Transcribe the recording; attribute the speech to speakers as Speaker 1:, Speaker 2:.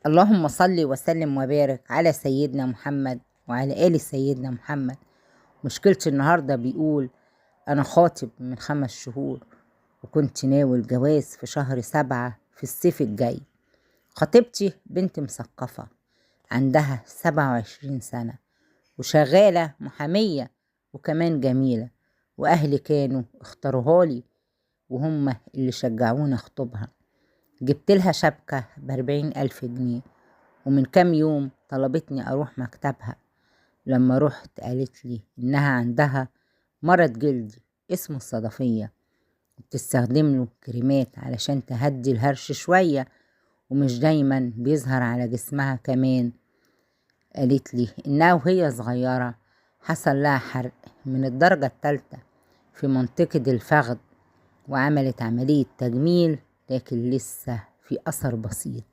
Speaker 1: اللهم صل وسلم وبارك على سيدنا محمد وعلى آل سيدنا محمد. مشكلتي النهاردة بيقول: أنا خاطب من 5 شهور، وكنت ناوي الجواز في شهر 7 في الصيف الجاي. خطيبتي بنت مثقفة، عندها 27 سنة، وشغالة محامية، وكمان جميلة، وأهلي كانوا اختاروها لي وهم اللي شجعوني أخطبها. جبت لها شبكة ب40,000 جنيه، ومن كام يوم طلبتني أروح مكتبها. لما رحت قالت لي إنها عندها مرض جلدي اسمه الصدفية، وبتستخدم له كريمات علشان تهدي الهرش شوية، ومش دايما بيظهر على جسمها. كمان قالت لي إنها وهي صغيرة حصل لها حرق من الدرجة 3 في منطقة الفخذ، وعملت عملية تجميل، لكن لسه في أثر بسيط.